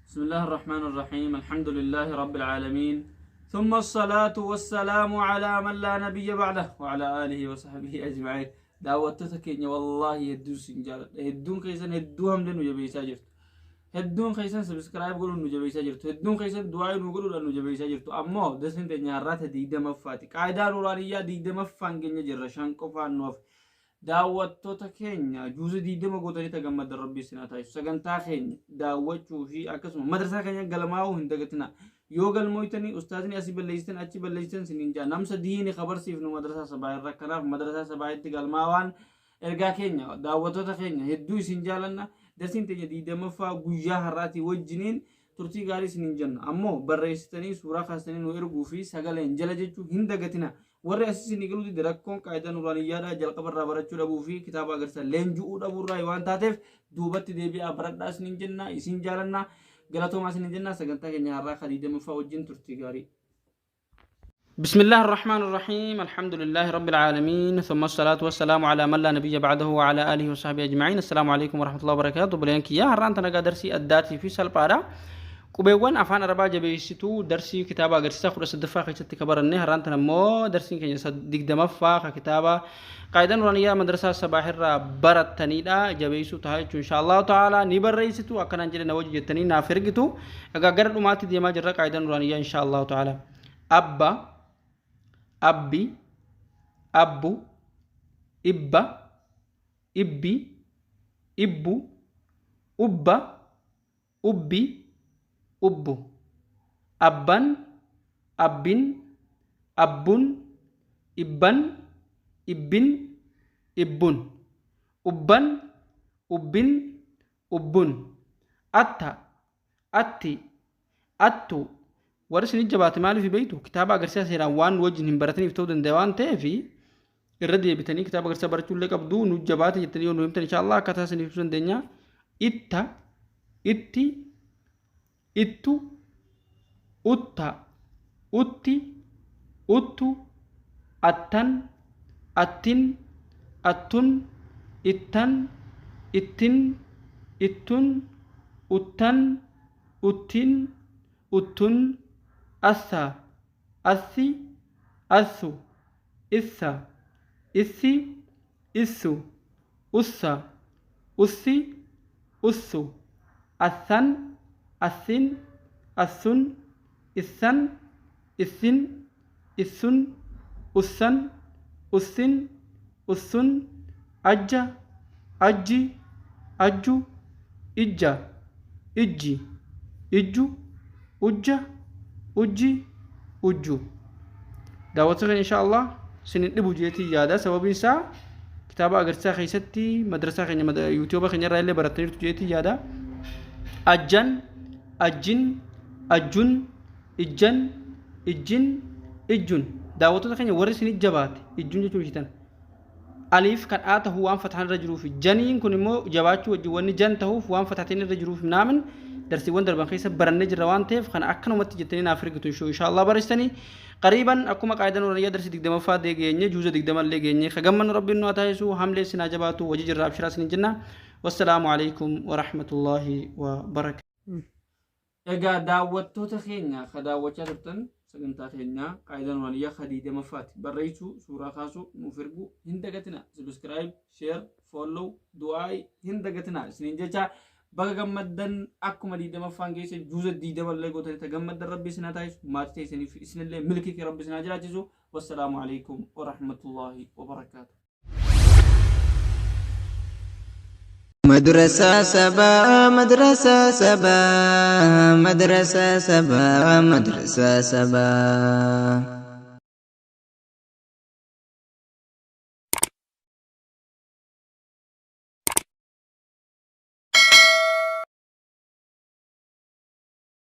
بسم الله الرحمن الرحيم الحمد لله رب العالمين ثم الصلاة والسلام على من لا نبي بعده وعلى آله وصحبه أجمعين. Daawwattoota keenya, wallaahi hedduu isin jaaladha. Hedduun keessan hedduu hamlee nu jabeessaa jirtu. Hedduun keessan subscribe godhuun nu jabeessaa jirtu. Hedduun keessan du'aa nu godhuudhaan nu jabeessaa jirtu. Ammoo darsiin teenya har'aata 20ffaati. Qaayidaa nuraaniyyaa 20ffaan keenya jirra, 5 qofaan nuuf. Daawwattoota keenya, juuza 20 gootanii tagammaddan Rabbi isin haa taasisu. Sagantaa keenya daawwachuu fi akkasuma madrasaa keenya galmaa'uu hin dagatina. Yoo galmooytanii ustaazni asii balleessitan, achi balleessitan siniin jaa namsa diini kabarsiifnu madrasaa sabaa irra. Kanaaf madrasaa sabaa'itti galmaawaan ergaa keenya. Daawwattoota keenya, hedduu isin jaalanna. Darsiin teenya 20ffaa guyyaa har'aatii wajjiniin turtii gaarii isiniin jenna. Ammoo barreessitanii suuraa kaastanii nu erguu fi sagaleen jala jechuu hin dagatina. Warri asii isinii galuu dide, rakkoon qaayidaa nuraaniyyaadhaa jalqaba irraa barachuu dhabuu fi kitaaba agarsiisa leenji'uu dhabuurraa waan taateef duubatti deebi'aa baradhaa isiniin jenna. Isin jaalanna, galatoomaa isiniin jenna. Sagantaa keenya har'aa ka 20ffaa wajjin turtii gaarii. بسم الله الرحمن الرحيم الحمد لله رب العالمين ثم الصلاة والسلام على من لا نبي بعده وعلى آله وصحبه أجمعين. السلام عليكم ورحمة الله وبركاته. Obboleeyyan kiyya, har'aan tana darsii addaatii fi salphaadha. Qubeewwan afaan Arabaa jabeessituu darsii kitaaba agarsiisaa 18ffaa keessatti ka baranne, har'aan tana immoo darsiin keenya 20ffaa ka kitaaba qaayidaa nuraaniyyaa madrasaa Sabaahirraa barattanidha. Jabeessuu ta'a jechuun insha Allahu ta'ala ni barreessitu, akkanaan jedhe na wajji jettanii naaf ergitu. Egaa gara dhumaatti deemaa jirra qaayidaa nuraaniyyaa insha Allahu ta'ala. Abba, abbi, abbu, ibba, ibbi, ibbu, ubba, ubbi, ubbu, abban, abbin, abbun, ibban, ibbin, ibbun, ubban, ubbin, ubbun, atta, atti, attu. Warri isin jabaate maaliif beektu? Kitaaba agarsiisa seeraan waan nu wajjin hin barataniif ta'uu danda'a. Waan ta'eef irra deebitanii kitaaba agarsiisa barachuu illee qabdu. Nu jabaate jettanii yoo nu himtan, insha Allah akkaataa isiniif ibsuu dandeenya. Itta, itti, ittu, utta, utti, uttu, attan, attin, attun, ittan, ittin, ittun, uttan, uttin, uttun, assa, assi, assu, issa, issi, issu, ussa, ussi, ussu, assan, assin, assun, issan, issin, issun, ussan, ussin, ussun, ajja, ajji, ajju, ijja, ijji, ijju, ujja, ujji, ujju. Daawwattoota keenya, insha Allah isin hin dhibu jeetii yaada. Sababiin isaa kitaaba agarsiisaa keessatti madrasaa keenya yuutuuba keenya irraa illee barattaniirtu jeetii yaada. Ajjan, ajjin, ajjun, ijjan, ijjin, ijjun. Daawwattoota keenya, warri isin jabaate ijjun jechuun ishitan aliif kan aa tahuu waan fataan irra jiruuf, janiin kun immoo jabaachuu wajjin wanni jan tahuuf waan fataatiin irra jiruuf naamin darsiiwwan darban keessa barannee jirra. Waan ta'eef kana akkanumatti jettanii naaf ergitu insha Allah. Barreessitanii qariiban akkuma qaayidaa nuraniyyaa darsii 20ffaa geenye, juuza 20 illee geenye. Ka gammannu Rabbiin nu haa taasisu. Hamlee sinaa jabaatu, wajji jirra, abshiraa sinin jenna. Wassalaamu alaikum warahmatullaahi wabarakaatu. Egaa daawwattoota keenya ka daawwachaa turtan, sagantaa keenya qaayidaa nuraniyyaa ka 20ffaati. Barreessuu, suuraa kaasuu, nuuf erguu hin dagatina. Subscribe, share, follow, du'aa hin dagatina isiniin jecha. Baga gammaddan. Akkuma 20ffaan keessa juuza 20 illee gootanii ta gammaddan Rabbi isin haa taasisu. Maatii teessaniif isinillee milkii kee Rabbi isin haa jiraachisu. Wassalaamu alaikum warahmatullaahi wabarakaatu. Madrasa Sabaa, Madrasa Sabaa, Madrasa Sabaa, Madrasa Sabaa.